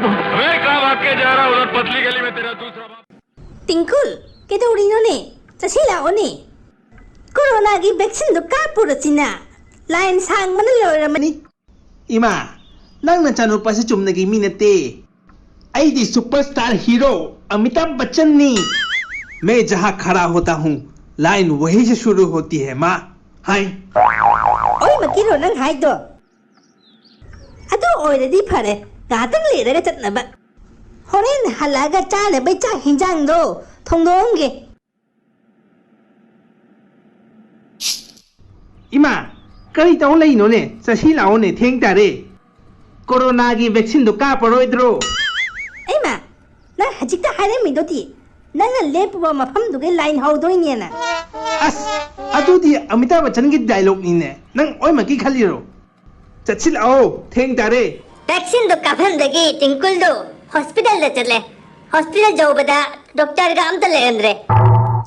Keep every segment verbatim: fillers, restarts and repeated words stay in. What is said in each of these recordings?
मैं कहाँ भाग के जा रहा हूँ उधर पतली गली में तेरा दूसरा बाप. ꯇꯤꯡꯀꯨꯜ, ꯀꯩꯗꯧꯔꯤꯅꯣꯅꯦ? ꯆꯠꯁꯤ ꯂꯥꯛꯑꯣꯅꯦ. ꯀꯣꯔꯣꯅꯥꯒꯤ ꯚꯦꯛꯁꯤꯟꯗꯣ ꯀꯥꯞꯄꯨꯔꯁꯤꯅ. ꯂꯥꯏꯟ ꯁꯥꯡꯕꯅ ꯂꯣꯏꯔꯝꯃꯅꯤ. ꯏꯃꯥ, ꯅꯪ ꯅꯆꯥꯅꯨꯄꯥꯁꯤ ꯆꯨꯝꯅꯒꯤ ꯃꯤ ꯅꯠꯇꯦ. ꯑꯩꯗꯤ ꯁꯨꯄꯔ ꯁ꯭ꯇꯥꯔ ꯍꯤꯔꯣ ꯑꯃꯤꯇꯥꯚ ꯕꯆꯟꯅꯤ. मैं जहाँ खड़ा होता हूँ, लाइन वहीं से शुरू होती है, माँ. हाँ. ꯑꯣꯏꯃꯛꯀꯤꯔꯣ ꯅꯪ ꯍꯥꯏꯗꯣ? ꯑꯗꯨ ꯑꯣꯏꯔꯗꯤ ꯐꯔꯦ, ꯉꯥꯏꯍꯥꯛꯇꯪ ꯂꯩꯔꯒ ꯆꯠꯅꯕ. ꯍꯣꯔꯦꯟ ꯍꯜꯂꯛꯑꯒ ꯆꯥꯅꯕꯩ ꯆꯥꯛ ꯍꯤꯟꯖꯥꯡꯗꯣ ꯊꯣꯡꯗꯣꯛꯑꯝꯒꯦ. ꯏꯃꯥ, ꯀꯔꯤ ꯇꯧ ꯂꯩꯅꯣꯅꯦ? ꯆꯠꯁꯤ ꯂꯥꯛꯑꯣꯅꯦ, ꯊꯦꯡ ꯇꯥꯔꯦ. ꯀꯣꯔꯣꯅꯥꯒꯤ ꯚꯦꯛꯁꯤꯟꯗꯣ ꯀꯥꯞꯄꯔꯣꯏꯗ꯭ꯔꯣ? ꯏꯃꯥ, ꯅꯪ ꯍꯧꯖꯤꯛꯇ ꯍꯥꯏꯔꯝꯃꯤꯗꯨꯗꯤ, ꯅꯪꯅ ꯂꯦꯞꯄꯨꯕ ꯃꯐꯝꯗꯨꯒꯤ ꯂꯥꯏꯟ ꯍꯧꯗꯣꯏꯅꯦꯅ. ꯑꯁ, ꯑꯗꯨꯗꯤ ꯑꯃꯤꯇꯥꯚ ꯕꯆꯟꯒꯤ ꯗꯥꯏꯂꯣꯒꯅꯤꯅꯦ. ꯅꯪ ꯑꯣꯏꯃꯛꯀꯤ ꯈꯜꯂꯤꯔꯣ? ꯆꯠꯁꯤꯜꯂꯛꯑꯣ, ꯊꯦꯡ ꯇꯥꯔꯦ. ꯚꯦꯛꯁꯤꯟꯗꯣ ꯀꯥꯞꯍꯟꯕꯗꯒꯤ ꯇꯤꯡꯀꯨꯜꯗꯣ ꯍꯣꯁꯄꯤꯇꯥꯜꯗ ꯆꯠꯂꯦ. ꯍꯣꯁꯄꯤꯇꯥꯜ ꯌꯧꯕꯗ ꯗꯣꯛꯇꯔꯒ ꯑꯝꯇ ꯂꯩꯔꯝꯗ꯭ꯔꯦ.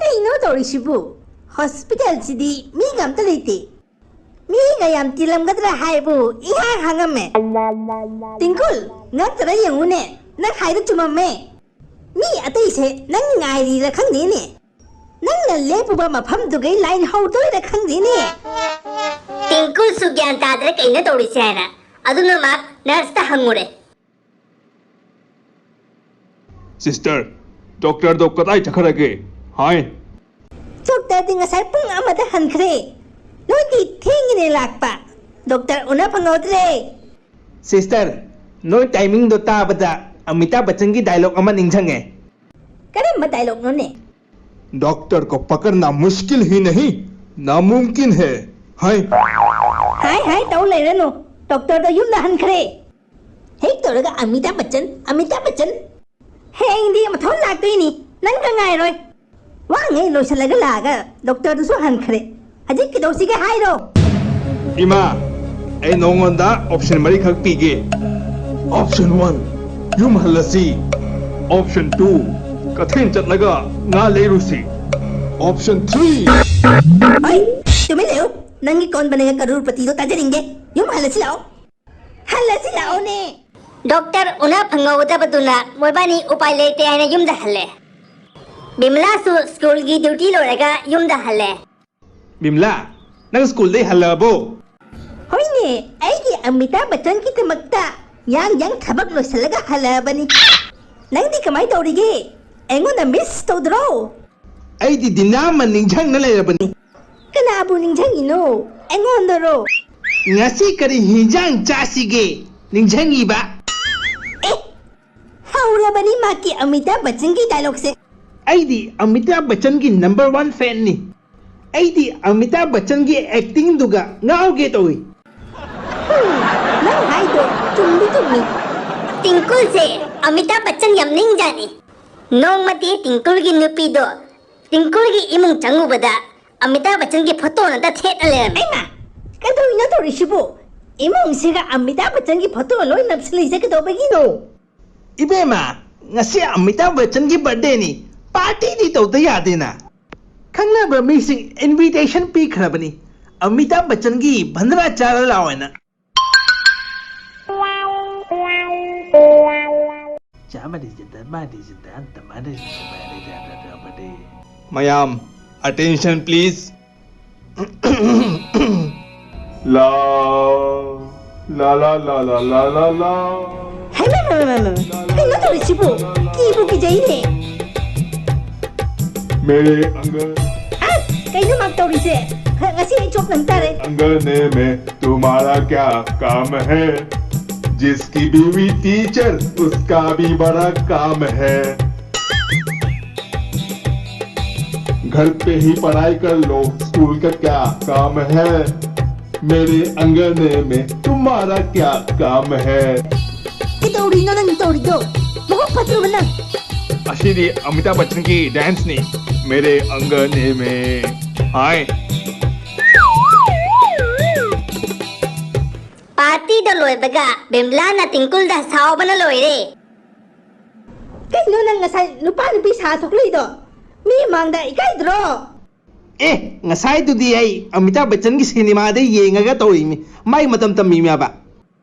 ꯀꯩꯅꯣ ꯇꯧꯔꯤꯁꯤꯕꯨ? ꯍꯣꯁꯄꯤꯇꯥꯜꯁꯤꯗꯤ ꯃꯤꯒ ꯑꯝꯇ ꯂꯩꯇꯦ. ꯃꯤꯒ ꯌꯥꯝ ꯇꯤꯜꯂꯝꯒꯗ꯭ꯔꯥ ꯍꯥꯏꯕꯨ ꯏꯍꯥꯡ ꯍꯥꯡꯉꯝꯃꯦ. ꯇꯤꯡꯀꯨꯜ, ꯉꯛꯇꯔ ꯌꯦꯡꯉꯨꯅꯦ, ꯅꯪ ꯍꯥꯏꯗꯣ ꯆꯨꯝꯃꯝꯃꯦ. ꯃꯤ ꯑꯇꯩꯁꯦ ꯅꯪ ꯉꯥꯏꯔꯤꯔ ꯈꯪꯗꯦꯅꯦ. ꯅꯪꯅ ꯂꯦꯞꯄꯨꯕ ꯃꯐꯝꯗꯨꯒꯩ ꯂꯥꯏꯟ ꯍꯧꯗꯣꯏꯔ ꯈꯪꯗꯦꯅꯦ. ꯇꯤꯡꯀꯨꯜꯁꯨ ꯒ꯭ꯌꯥꯟ ꯇꯥꯗ꯭ꯔꯦ ꯀꯩꯅꯣ ꯇꯧꯔꯤꯁꯦ ꯍꯥꯏꯅ. ꯑꯗꯨꯅ ꯃꯥ ꯅꯔꯁꯇ ꯍꯪꯉꯨꯔꯦ. ꯁꯤꯁꯇꯔ, ꯗꯣꯛꯇꯔꯗꯣ ꯀꯗꯥꯏ ꯆꯠꯈ꯭ꯔꯒꯦ? ꯍꯥꯏ. ꯗꯣꯛꯇꯔꯗꯤ ꯉꯁꯥꯏ ꯄꯨꯡ ꯑꯃꯗ ꯍꯟꯈ꯭ꯔꯦ꯫ ꯅꯣꯏꯗꯤ ꯊꯦꯡꯉꯤꯅꯦ ꯂꯥꯛꯄ꯫ ꯗꯣꯛꯇꯔ ꯎꯅ ꯐꯪꯍꯧꯗ꯭ꯔꯦ꯫ ꯁꯤꯁꯇꯔ, ꯅꯣꯏ ꯇꯥꯏꯃꯤꯡꯗꯣ ꯇꯥꯕꯗ ꯑꯃꯤꯇꯥꯕ ꯕꯆꯟꯒꯤ ꯗꯥꯏꯂꯣꯒ ꯑꯃ ꯅꯤꯡꯁꯤꯡꯉꯦ꯫ ꯀꯔꯝꯕ ꯗꯥꯏꯂꯣꯒꯅꯣꯅꯦ? डॉक्टर को पकड़ना मुश्किल ही नहीं, नामुमकिन है। ꯍꯥꯏ꯫ ꯍꯥꯏ ꯍꯥꯏ ꯇꯧ ꯂꯩꯔꯅꯨ꯫ ꯗꯣꯛꯇꯔꯗꯣ ꯌꯨꯝꯗ ꯍꯟꯈ꯭ꯔꯦ꯫ ꯍꯦꯛ ꯇꯧꯔꯒ ꯑꯃꯤꯇꯥꯕ ꯕꯆꯟ, ꯑꯃꯤꯇꯥꯕ ꯕꯆꯟ꯫ ꯍꯌꯦꯡꯗꯤ ꯃꯊꯧ ꯂꯥꯛꯇꯣꯏꯅꯤ, ꯅꯪꯒ ꯉꯥꯏꯔꯣꯏ꯫ ꯋꯥꯉꯩ ꯂꯣꯏꯁꯤꯜꯂꯒ ꯂꯥꯛꯑꯒ ꯗꯣꯛꯇꯔꯗꯨꯁꯨ ꯍꯟꯈ꯭ꯔꯦ꯫ ꯍꯧꯖꯤꯛ ꯀꯩꯗꯧꯁꯤꯒꯦ ꯍꯥꯏꯔꯣ? ꯏꯃꯥ, ꯑꯩ ꯅꯉꯣꯟꯗ ꯑꯣꯞꯁꯟ ꯃꯔꯤꯈꯛ ꯄꯤꯒꯦ꯫ ꯑꯣꯞꯁꯟ ꯋꯥꯟ, ꯌꯨꯝ ꯍꯜꯂꯁꯤ꯫ ꯑꯣꯞꯁꯟ ꯇꯨ, ꯀꯩꯊꯦꯜ ꯆꯠꯂꯒ ꯉꯥ ꯂꯩꯔꯨꯁꯤ꯫ Option three. ꯍꯣꯏ, ꯇꯨꯃꯤꯟ ꯂꯩꯌꯨ꯫ ꯅꯪꯒꯤ ꯀꯣꯟ ꯕꯅꯦꯒꯥ ꯀꯔꯨꯔꯄꯇꯤꯗꯣ ꯇꯥꯖꯅꯤꯡꯗꯦ꯫ ꯌꯨꯝ ꯍꯜꯂꯁꯤ ꯂꯥꯛꯑꯣ꯫ ꯍꯜꯂꯁꯤ ꯂꯥꯛꯑꯣꯅꯦ꯫ ꯗꯣꯛꯇꯔ ꯎꯅ ꯐꯪꯍꯧꯗꯕꯗꯨꯅ ꯃꯣꯏꯕꯥꯅꯤ ꯎꯄꯥꯏ ꯂꯩꯇꯦ ꯍꯥꯏꯅ ꯌꯨꯝꯗ ꯍꯜꯂꯦ꯫ ꯕꯤꯃꯂꯥꯁꯨ ꯁ꯭ꯀꯨꯜꯒꯤ ꯗ꯭ꯌꯨꯇꯤ ꯂꯣꯏꯔꯒ ꯌꯨꯝꯗ ꯍꯜꯂꯦ꯫ ꯕꯤꯃꯂꯥ, ꯅꯪ ꯁ꯭ꯀꯨꯜꯗꯩ ꯍꯜꯂꯛꯑꯕꯣ? ꯍꯣꯏꯅꯦ, ꯑꯩꯒꯤ ꯑꯃꯤꯇꯥꯕ ꯕꯆꯟꯒꯤꯗꯃꯛꯇ ꯌꯥꯡ ꯌꯥꯡ ꯊꯕꯛ ꯂꯣꯏꯁꯤꯜꯂꯒ ꯍꯜꯂꯛꯑꯕꯅꯤ꯫ ꯅꯪꯗꯤ ꯀꯃꯥꯏ ꯇꯧꯔꯤꯒꯦ? ꯑꯩꯉꯣꯟꯗ ꯃꯤꯁ ꯇꯧꯗ꯭ꯔꯣ? ꯑꯩꯗꯤ ꯗꯤꯅꯥꯃ ꯅꯤꯡꯁꯤꯡꯅ ꯂꯩꯔꯕꯅꯤ꯫ ꯀꯅꯥꯕꯨ ꯅꯤꯡꯁꯤꯡꯉꯤꯅꯣ? ꯑꯩꯉꯣꯟꯗꯔꯣ? ꯉꯁꯤ ꯀꯔꯤ ꯍꯤꯟꯖꯥꯡ ꯆꯥꯁꯤꯒꯦ ꯅꯤꯡꯁꯤꯡꯉꯤꯕ? ꯑꯦ, ꯍꯧꯔꯕꯅꯤ ꯃꯥꯀꯤ ꯑꯃꯤꯇꯥꯕ ꯕꯆꯟꯒꯤ ꯗꯥꯏꯂꯣꯛꯁꯦ꯫ ꯑꯩꯗꯤ ꯑꯃꯤꯇꯥꯕ ꯕꯆꯟꯒꯤ ꯅꯝꯕꯔ ꯋꯥꯟ ꯐꯦꯟꯅꯤ꯫ ꯑꯩꯗꯤ ꯑꯃꯤꯇꯥꯕ ꯕꯆꯟꯒꯤ ꯑꯦꯛꯇꯤꯡꯗꯨꯒ ꯉꯥꯎꯒꯦ ꯇꯧꯏ꯫ ꯍꯨꯝ, ꯅꯪ ꯍꯥꯏꯗꯣ ꯆꯨꯝꯗꯤ ꯆꯨꯝꯃꯤ꯫ ꯇꯤꯡꯀꯨꯜꯁꯦ ꯑꯃꯤꯇꯥꯕ ꯕꯆꯟ ꯌꯥꯝ ꯅꯤꯡꯖꯥꯅꯤ꯫ ꯅꯣꯡꯃꯗꯤ ꯇꯤꯡꯀꯨꯜꯒꯤ ꯅꯨꯄꯤꯗꯣ ꯇꯤꯡꯀꯨꯜꯒꯤ ꯏꯃꯨꯡ ꯆꯪꯉꯨꯕꯗ ꯑꯃꯤꯇꯥꯕ ꯕꯆꯟꯒꯤ ꯐꯣꯇꯣ ꯉꯥꯛꯇ ꯊꯦꯠꯂ ꯂꯩꯔꯝꯃꯦ꯫ ꯑꯩꯃ, ꯀꯩꯗꯧꯔꯤꯅꯣ ꯇꯧꯔꯤꯁꯤꯕꯨ? ꯏꯃꯨꯡꯁꯤꯒ ꯑꯃꯤꯇꯥꯕ ꯕꯆꯟꯒꯤ ꯐꯣꯇꯣ ꯂꯣꯏ ꯅꯞꯁꯤꯜꯂꯤꯁꯦ ꯀꯩꯗꯧꯕꯒꯤꯅꯣ? ꯏꯕꯦꯝꯃ, ꯉꯁꯤ ꯑꯃꯤꯇꯥꯕ ꯕꯆꯟꯒꯤ ꯕꯥꯔꯗꯦꯅꯤ, ꯄꯥꯔꯇꯤꯗꯤ ꯇꯧꯗ ꯌꯥꯗꯦꯅ꯫ ꯈꯪꯅꯕ ꯃꯤꯁꯤꯡ ꯏꯟꯚꯤꯇꯦꯁꯟ ꯄꯤꯈ꯭ꯔꯕꯅꯤ, ꯑꯃꯤꯇꯥꯕ ꯕꯆꯟꯒꯤ ꯚꯟꯗ꯭ꯔꯥ ꯆꯥꯔ ꯂꯥꯛꯑꯣꯅ꯫ ꯃꯌꯥꯝ, attention please. ꯂꯥ, ꯂꯥ, ꯂꯥ꯫ ꯍꯩꯃꯥ, ꯍꯩꯃꯥ, ꯍꯩꯃꯥ, ꯍꯩꯃꯥ, ꯀꯩꯅꯣ ꯇꯧꯔꯤꯁꯤꯕꯨ? ꯀꯤꯕꯨ ꯀꯤꯖꯩꯅꯦ꯫ ꯃꯦꯔꯦ ꯑꯪꯒꯜ꯫ ꯑꯁ, ꯀꯩꯅꯣ ꯃꯥ ꯇꯧꯔꯤꯁꯦ? ꯉꯁꯤ ꯑꯩ ꯆꯣꯞ ꯅꯪ ꯇꯥꯔꯦ꯫ अंगने में तुम्हारा क्या काम है? जिसकी बीवी टीचर, उसका भी बड़ा काम है। घर पे ही पढ़ाई कर लो, स्कूल का क्या काम है? मेरे अंगने में तुम्हारा क्या काम है? ꯀꯩꯗꯧꯔꯤꯅꯣ ꯅꯪ ꯇꯧꯔꯤꯗꯣ? ꯃꯕꯨꯛ ꯐꯠꯇ꯭ꯔꯕ ꯅꯪ? ꯑꯁꯤꯗꯤ ꯑꯃꯤꯇꯥꯕ ꯕꯆꯟꯒꯤ ꯗꯥꯟꯁꯅꯤ꯫ मेरे अंगने में ꯍꯥꯏ꯫ ꯄꯥꯔꯇꯤꯗ ꯂꯣꯏꯕꯒ ꯕꯤꯝꯂꯥꯅ ꯇꯤꯡꯀꯨꯜꯗ ꯁꯥꯎꯕꯅ ꯂꯣꯏꯔꯦ꯫ ꯀꯩꯅꯣ ꯅꯪ ꯉꯁꯥꯏ ꯅꯨꯄꯥ ꯅꯨꯄꯤ ꯁꯥ ꯊꯣꯛꯂꯛꯏꯗꯣ? ꯃꯤ ꯃꯥꯡꯗ ꯏꯀꯥꯏꯗ꯭ꯔꯣ? ꯑꯦ, ꯉꯁꯥꯏꯗꯨꯗꯤ ꯑꯩ ꯑꯃꯤꯇꯥꯕ ꯕꯆꯟꯒꯤ ꯁꯤꯅꯦꯃꯥꯗ ꯌꯦꯡꯉꯒ ꯇꯧꯔꯤꯃꯤ꯫ ꯃꯥꯏ ꯃꯇꯝ ꯇꯝꯃꯤꯃꯤ ꯍꯥꯏꯕ꯫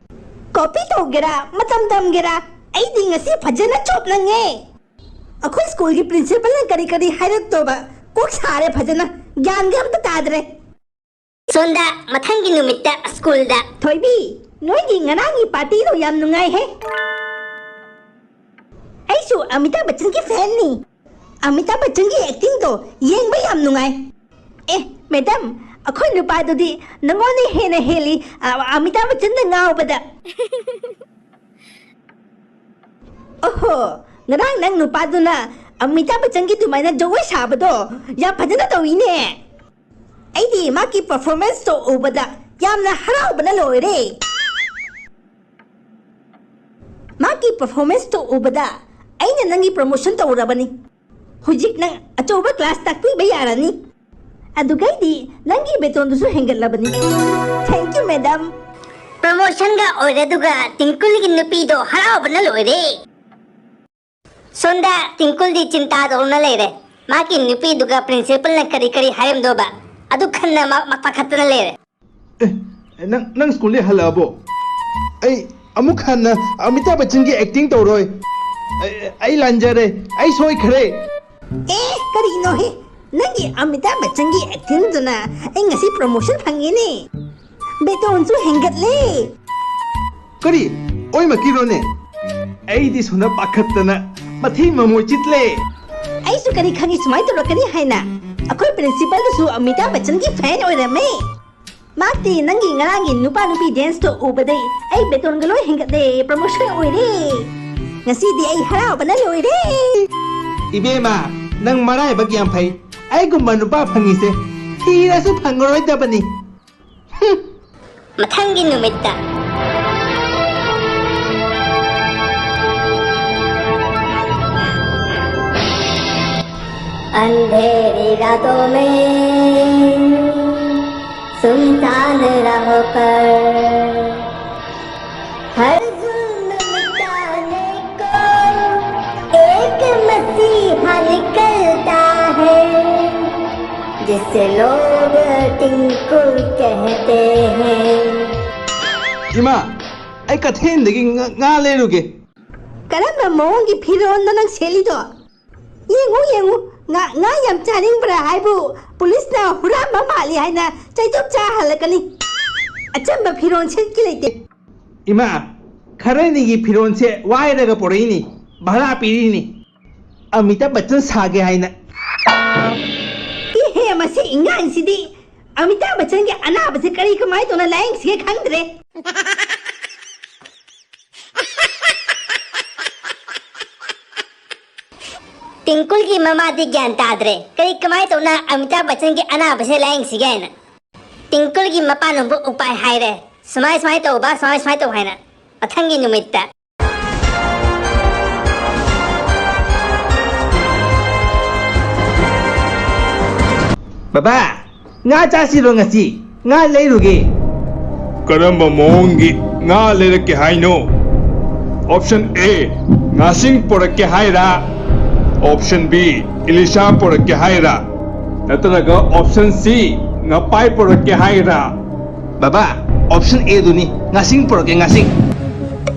ꯀꯣꯄꯤ ꯇꯧꯒꯦꯔꯥ, ꯃꯇꯝ ꯇꯝꯒꯦꯔꯥ, ꯑꯩꯗꯤ ꯉꯁꯤ ꯐꯖꯅ ꯆꯣꯞ ꯅꯪꯉꯦ꯫ ꯑꯩꯈꯣꯏ ꯁ꯭ꯀꯨꯜꯒꯤ ꯄ꯭ꯔꯤꯟꯁꯤꯄꯜꯅ ꯀꯔꯤ ꯀꯔꯤ ꯍꯥꯏꯔꯛꯇꯧꯕ ꯀꯣꯛ ꯁꯥꯔꯦ ꯐꯖꯅ, ꯒ꯭ꯌꯥꯟꯒ ꯑꯝꯇ ꯇꯥꯗ꯭ꯔꯦ꯫ ꯁꯣꯝꯗ ꯃꯊꯪꯒꯤ ꯅꯨꯃꯤꯠꯇ ꯁ꯭ꯀꯨꯜꯗ꯫ ꯊꯣꯏꯕꯤ, ꯅꯣꯏꯒꯤ ꯉꯔꯥꯡꯒꯤ ꯄꯥꯔꯇꯤꯗꯣ ꯌꯥꯝ ꯅꯨꯡꯉꯥꯏꯍꯦ꯫ ꯑꯩꯁꯨ ꯑꯃꯤꯇꯥꯕ ꯕꯆꯟꯒꯤ ꯐꯦꯟꯅꯤ꯫ ꯑꯃꯤꯇꯥꯕ ꯕꯆꯟꯒꯤ ꯑꯦꯛꯇꯤꯡꯗꯣ ꯌꯦꯡꯕ ꯌꯥꯝ ꯅꯨꯡꯉꯥꯏ꯫ ꯑꯦ, ꯃꯦꯗꯝ, ꯑꯩꯈꯣꯏ ꯅꯨꯄꯥꯗꯨꯗꯤ ꯅꯉꯣꯟꯗ ꯍꯦꯟꯅ ꯍꯦꯜꯂꯤ, ꯑ, ꯑꯃꯤꯇꯥꯕ ꯕꯆꯟꯗ ꯉꯥꯎꯕꯗ꯫ ꯑꯣꯍꯣ, ꯉꯔꯥꯡ ꯅꯪ ꯅꯨꯄꯥꯗꯨꯅ ꯑꯃꯤꯇꯥꯕ ꯕꯆꯟꯒꯤ ꯑꯗꯨꯃꯥꯏꯅ ꯖꯒꯣꯏ ꯁꯥꯕꯗꯣ ꯌꯥꯝ ꯐꯖꯅ ꯇꯧꯏꯅꯦ꯫ ꯑꯩꯗꯤ ꯃꯥꯒꯤ ꯄꯔꯐꯣꯔꯃꯦꯟꯁꯇꯣ ꯎꯕꯗ ꯌꯥꯝꯅ ꯍꯔꯥꯎꯕꯅ ꯂꯣꯏꯔꯦ꯫ ꯃꯥꯒꯤ ꯄꯔꯐꯣꯔꯃꯦꯟꯁꯇꯣ ꯎꯕꯗ ꯑꯩꯅ ꯅꯪꯒꯤ ꯄ꯭ꯔꯣꯃꯣꯁꯟ ꯇꯧꯔꯕꯅꯤ꯫ ꯍꯧꯖꯤꯛ ꯅꯪ ꯑꯆꯧꯕ ꯀ꯭ꯂꯥꯁ ꯇꯥꯛꯄꯤꯕ ꯌꯥꯔꯅꯤ꯫ ꯑꯗꯨꯒꯩꯗꯤ ꯅꯪꯒꯤ ꯕꯦꯇꯣꯟꯗꯨꯁꯨ ꯍꯦꯟꯒꯠꯂꯕꯅꯤ꯫ Thank you, madam. ꯄ꯭ꯔꯣꯃꯣꯁꯟꯒ ꯑꯣꯏꯔꯦ, ꯑꯗꯨꯒ ꯇꯤꯡꯀꯨꯜꯒꯤ ꯅꯨꯄꯤꯗꯣ ꯍꯔꯥꯎꯕꯅ ꯂꯣꯏꯔꯦ꯫ ꯁꯣꯝꯗ ꯇꯤꯡꯀꯨꯜꯗꯤ ꯆꯤꯟꯇꯥ ꯇꯧꯗꯨꯅ ꯂꯩꯔꯦ꯫ ꯃꯥꯒꯤ ꯅꯨꯄꯤꯗꯨꯒ ꯄ꯭ꯔꯤꯟꯁꯤꯄꯜꯅ ꯀꯔꯤ ꯀꯔꯤ ꯍꯥꯏꯔꯝꯗꯣꯕ, ꯑꯗꯨ ꯈꯟꯅ ꯃꯥ, ꯃꯥ ꯄꯥꯈꯠꯇꯅ ꯂꯩꯔꯦ꯫ ꯑꯦ, ꯅꯪ, ꯅꯪ ꯁ꯭ꯀꯨꯜꯗꯒꯤ ꯍꯜꯂꯛꯑꯕꯣ? ꯑꯩ ꯑꯃꯨꯛ ꯍꯟꯅ ꯑꯃꯤꯇꯥꯕ ꯕꯆꯟꯒꯤ ꯑꯦꯛꯇꯤꯡ ꯇꯧꯔꯣꯏ꯫ ꯑꯩ, ꯑꯩ ꯂꯥꯟꯖꯔꯦ, ꯑꯩ ꯁꯣꯏꯈ꯭ꯔꯦ꯫ ꯑꯦ, ꯀꯔꯤꯅꯣꯍꯦ? ꯅꯪꯒꯤ ꯑꯃꯤꯇꯥꯕ ꯕꯆꯟꯒꯤ ꯑꯦꯛꯇꯤꯡꯗꯨꯅ ꯑꯩ ꯉꯁꯤ ꯄ꯭ꯔꯣꯃꯣꯁꯟ ꯐꯪꯉꯦꯅꯦ꯫ ꯕꯦꯇꯣꯟꯁꯨ ꯍꯦꯟꯒꯠꯂꯦ꯫ ꯀꯔꯤ? ꯑꯣꯏꯃꯛꯀꯤꯔꯣꯅꯦ? ꯑꯩꯗꯤ ꯁꯣꯝꯗ ꯄꯥꯈꯠꯇꯅ ꯃꯊꯤ ꯃꯃꯣꯏ ꯆꯤꯠꯂꯦ꯫ ꯑꯩꯁꯨ ꯀꯔꯤ ꯈꯪꯉꯤ ꯁꯨꯃꯥꯏꯅ ꯇꯧꯔꯛꯀꯅꯤ ꯍꯥꯏꯅ? ꯑꯩꯈꯣꯏ ꯄ꯭ꯔꯤꯟꯁꯤꯄꯜꯗꯨꯁꯨ ꯑꯃꯤꯇꯥꯕ ꯕꯆꯟꯒꯤ ꯐꯦꯟ ꯑꯣꯏꯔꯝꯃꯦ꯫ ꯃꯥꯗꯤ ꯅꯪꯒꯤ ꯉꯔꯥꯡꯒꯤ ꯅꯨꯄꯥ ꯅꯨꯄꯤ ꯗꯦꯟꯁꯇꯣ ꯎꯕꯗꯩ ꯑꯩ ꯕꯦꯇꯣꯟꯒ ꯂꯣꯏ ꯍꯦꯟꯒꯠꯂꯦ, ꯄ꯭ꯔꯃꯣꯁꯟ ꯑꯣꯏꯔꯦ꯫ ꯉꯁꯤꯗꯤ ꯑꯩ ꯍꯔꯥꯎꯕꯅ ꯂꯣꯏꯔꯦ꯫ ꯏꯕꯦꯝꯃ, ꯅꯪ ꯃꯔꯥꯏꯕꯛ ꯌꯥꯝ ꯐꯩ꯫ ꯑꯩꯒꯨꯝꯕ ꯅꯨꯄꯥ ꯐꯪꯉꯤꯁꯦ ꯊꯤꯔꯁꯨ ꯐꯪꯉꯔꯣꯏꯗꯕꯅꯤ꯫ ꯍꯨꯝ꯫ ꯃꯊꯪꯒꯤ ꯅꯨꯃꯤꯠꯇ꯫ अंधेरी रातों में सुनसान राहों पर हर जुल्म मिटाने को एक मसीहा निकलता है, जिसे लोग टिंकू कहते हैं। ꯏꯃꯥ, ꯑꯩ ꯀꯩꯊꯦꯜꯗꯒꯤ ꯉꯥ, ꯉꯥ ꯂꯩꯔꯨꯒꯦ꯫ ꯀꯔꯝꯕ ꯃꯑꯣꯡꯒꯤ ꯐꯤꯔꯣꯜꯅꯣ ꯅꯪ ꯁꯦꯠꯂꯤꯗꯣ? ꯌꯦꯡꯉꯨ, ꯌꯦꯡꯉꯨ, ꯉꯥ, ꯉꯥ ꯌꯥꯝ ꯆꯥꯅꯤꯡꯕ꯭ꯔꯥ ꯍꯥꯏꯕꯨ ꯄꯨꯂꯤꯁꯅ ꯍꯨꯔꯥꯟꯕ ꯃꯥꯜꯂꯤ ꯍꯥꯏꯅ ꯆꯩꯇꯨꯞ ꯆꯥꯍꯜꯂꯛꯀꯅꯤ꯫ ꯑꯆꯝꯕ ꯐꯤꯔꯣꯜ ꯁꯦꯠꯀꯤ ꯂꯩꯇꯦ꯫ ꯏꯃꯥ, ꯈꯔꯅꯤꯒꯤ ꯐꯤꯔꯣꯜꯁꯦ ꯋꯥꯏꯔꯒ ꯄꯨꯔꯛꯏꯅꯤ, ꯚꯔꯥ ꯄꯤꯔꯤꯅꯤ꯫ ꯑꯃꯤꯇꯥꯕ ꯕꯆꯟ ꯁꯥꯒꯦ ꯍꯥꯏꯅ꯫ ꯏꯍꯦ, ꯃꯁꯤ ꯑꯉꯥꯡꯁꯤꯗꯤ ꯑꯃꯤꯇꯥꯕ ꯕꯆꯟꯒꯤ ꯑꯅꯥꯕꯁꯦ ꯀꯔꯤ ꯀꯃꯥꯏꯅ ꯇꯧꯅ ꯂꯥꯌꯦꯡꯁꯤꯒꯦ ꯈꯪꯗ꯭ꯔꯦ꯫ ꯇꯤꯡꯀꯨꯜꯒꯤ ꯃꯃꯥꯗꯤ ꯒ꯭ꯌꯥꯟ ꯇꯥꯗ꯭ꯔꯦ, ꯀꯔꯤ ꯀꯃꯥꯏꯅ ꯇꯧꯅ ꯑꯃꯤꯇꯥꯕ ꯕꯆꯟꯒꯤ ꯑꯅꯥꯕꯁꯦ ꯂꯥꯌꯦꯡꯁꯤꯒꯦ ꯍꯥꯏꯅ꯫ ꯇꯤꯡꯀꯨꯜꯒꯤ ꯃꯄꯥꯅꯕꯨ ꯎꯄꯥꯏ ꯍꯥꯏꯔꯦ, ꯁꯨꯃꯥꯏ ꯁꯨꯃꯥꯏ ꯇꯧꯕ, ꯁꯨꯃꯥꯏ ꯁꯨꯃꯥꯏ ꯇꯧ ꯍꯥꯏꯅ꯫ ꯃꯊꯪꯒꯤ ꯅꯨꯃꯤꯠꯇ꯫ ꯕꯕꯥ, ꯉꯥ ꯆꯥꯁꯤꯔꯣ ꯉꯁꯤ? ꯉꯥ ꯂꯩꯔꯨꯒꯦ꯫ ꯀꯔꯝꯕ ꯃꯑꯣꯡꯒꯤ ꯉꯥ ꯂꯩꯔꯛꯀꯦ ꯍꯥꯏꯅꯣ? Option A, ꯉꯥꯁꯤꯡ ꯄꯨꯔꯛꯀꯦ ꯍꯥꯏꯔꯥ? Option B, ꯏꯂꯤꯁꯥ ꯄꯨꯔꯛꯀꯦ ꯍꯥꯏꯔꯥ? ꯅꯠꯇ꯭ꯔꯒ Option C, ꯉꯄꯥꯏ ꯄꯨꯔꯛꯀꯦ ꯍꯥꯏꯔꯥ? ꯕꯕꯥ, Option A ꯗꯨꯅꯤ, ꯉꯥꯁꯤꯡ ꯄꯨꯔꯛꯀꯦ, ꯉꯥꯁꯤꯡ꯫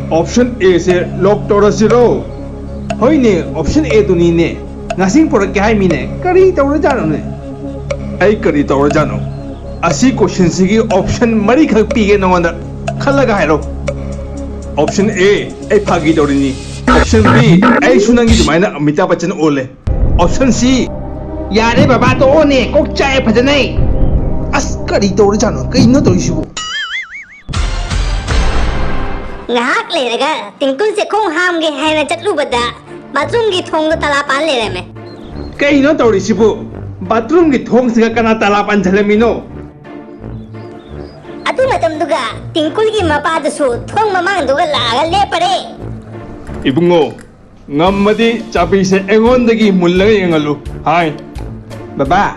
Option A say lock ꯇꯧꯔꯁꯤꯔꯣ? ꯍꯣꯏꯅꯦ, Option A ꯗꯨꯅꯤꯅꯦ, ꯉꯥꯁꯤꯡ ꯄꯨꯔꯛꯀꯦ ꯍꯥꯏꯃꯤꯅꯦ, ꯀꯔꯤ ꯇꯧꯔꯖꯥꯠꯅꯣꯅꯦ? ꯑꯩ ꯀꯔꯤ ꯇꯧꯔꯖꯥꯠꯅꯣ? ꯑꯁꯤ question ꯁꯤꯒꯤ option ꯃꯔꯤꯈꯛ ꯄꯤꯒꯦ ꯅꯉꯣꯟꯗ, ꯈꯜꯂꯒ ꯍꯥꯏꯔꯣ꯫ Option A, ꯑꯩ ꯐꯥꯒꯤ ꯇꯧꯔꯤꯅꯤ꯫ Option B, ꯑꯩꯁꯨ ꯅꯪꯒꯤ ꯑꯗꯨꯃꯥꯏꯅ ꯑꯃꯤꯇꯥꯕ ꯕꯆꯟ ꯑꯣꯜꯂꯦ꯫ Option C, ꯌꯥꯔꯦ ꯕꯕꯥ, ꯇꯣꯛꯑꯣꯅꯦ, ꯀꯣꯛ ꯆꯥꯛꯑꯦ ꯐꯖꯅ ꯑꯩ꯫ ꯑꯁ, ꯀꯔꯤ ꯇꯧꯔꯖꯥꯠꯅꯣ? ꯀꯩꯅꯣ ꯇꯧꯔꯤꯁꯤꯕꯨ? ꯉꯥꯏꯍꯥꯛ ꯂꯩꯔꯒ ꯇꯤꯡꯀꯨꯜꯁꯦ ꯈꯣꯡ ꯍꯥꯝꯒꯦ ꯍꯥꯏꯅ ꯆꯠꯂꯨꯕꯗ ꯕꯥꯊꯔꯨꯝꯒꯤ ꯊꯣꯡꯗꯣ ꯇꯥꯂꯥ ꯄꯥꯟ ꯂꯩꯔꯝꯃꯦ꯫ ꯀꯩꯅꯣ ꯇꯧꯔꯤꯁꯤꯕꯨ? ꯕꯥꯊꯔꯨꯝꯒꯤ ꯊꯣꯡꯁꯤꯒ ꯀꯅꯥ ꯇꯥꯂꯥ ꯄꯥꯟꯁꯤꯜꯂꯝꯃꯤꯅꯣ? ꯑꯗꯨ ꯃꯇꯝꯗꯨꯒ ꯇꯤꯡꯀꯨꯜꯒꯤ ꯃꯄꯥꯗꯨꯁꯨ ꯊꯣꯡ ꯃꯃꯥꯡꯗꯨꯒ ꯂꯥꯛꯑꯒ ꯂꯦꯞꯄꯔꯦ꯫ ꯏꯕꯨꯡꯉꯣ, ꯉꯝꯃꯗꯤ ꯆꯥꯕꯤꯁꯦ ꯑꯩꯉꯣꯟꯗꯒꯤ ꯃꯨꯜꯂꯒ ꯌꯦꯡꯍꯜꯂꯨ꯫ ꯍꯥꯏ꯫ ꯕꯕꯥ,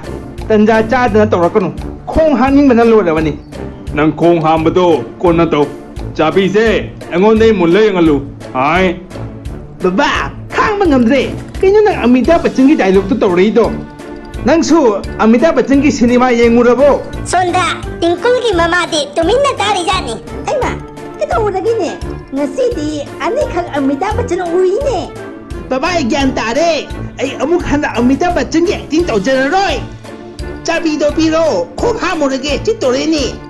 ꯇꯟꯖꯥ ꯆꯥꯗꯅ ꯇꯧꯔꯛꯀꯅꯨ꯫ ꯈꯣꯡ ꯍꯥꯝꯅꯤꯡꯕꯅ ꯂꯣꯏꯔꯕꯅꯤ꯫ ꯅꯪ ꯈꯣꯡ ꯍꯥꯝꯕꯗꯣ ꯀꯣꯟꯅ ꯇꯧ꯫ ꯆꯥꯕꯤꯁꯦ ꯑꯩꯉꯣꯟꯗꯒꯤ ꯃꯨꯜꯂ ꯌꯦꯡꯍꯜꯂꯨ꯫ ꯍꯥꯏ꯫ ꯕꯕꯥ, ꯈꯥꯡꯕ ꯉꯝꯗ꯭ꯔꯦ꯫ ꯀꯩꯅꯣ ꯅꯪ ꯑꯃꯤꯇꯥꯕ ꯕꯆꯟꯒꯤ dialogue ꯇꯣ ꯇꯧꯔꯛꯏꯗꯣ? ꯅꯪꯁꯨ ꯑꯃꯤꯇꯥꯕ ꯕꯆꯟꯒꯤ ꯁꯤꯅꯦꯃꯥ ꯌꯦꯡꯉꯨꯔꯕꯣ? ꯁꯣꯝꯗ ꯇꯤꯡꯀꯨꯜꯒꯤ ꯃꯃꯥꯗꯤ ꯇꯨꯃꯤꯟꯅ ꯇꯥꯔꯤꯖꯥꯠꯅꯤ꯫ ꯑꯩꯃ, ꯇꯧꯔꯒꯦꯅꯦ꯫ ꯉꯁꯤꯗꯤ ꯑꯅꯤꯈꯛ ꯑꯃꯤꯇꯥꯕ ꯕꯆꯟ ꯎꯏꯅꯦ꯫ ꯕꯕꯥ, ꯑꯩ ꯒ꯭ꯌꯥꯟ ꯇꯥꯔꯦ꯫ ꯑꯩ ꯑꯃꯨꯛ ꯍꯟꯅ ꯑꯃꯤꯇꯥꯕ ꯕꯆꯟꯒꯤ ꯑꯦꯛꯇꯤꯡ ꯇꯧꯖꯔꯔꯣꯏ꯫ ꯆꯥꯕꯤꯗꯣ ꯄꯤꯔꯣ, ꯈꯣꯡ ꯍꯥꯝꯃꯨꯔꯒꯦ, ꯆꯤꯠꯇꯣꯔꯦꯅꯦ꯫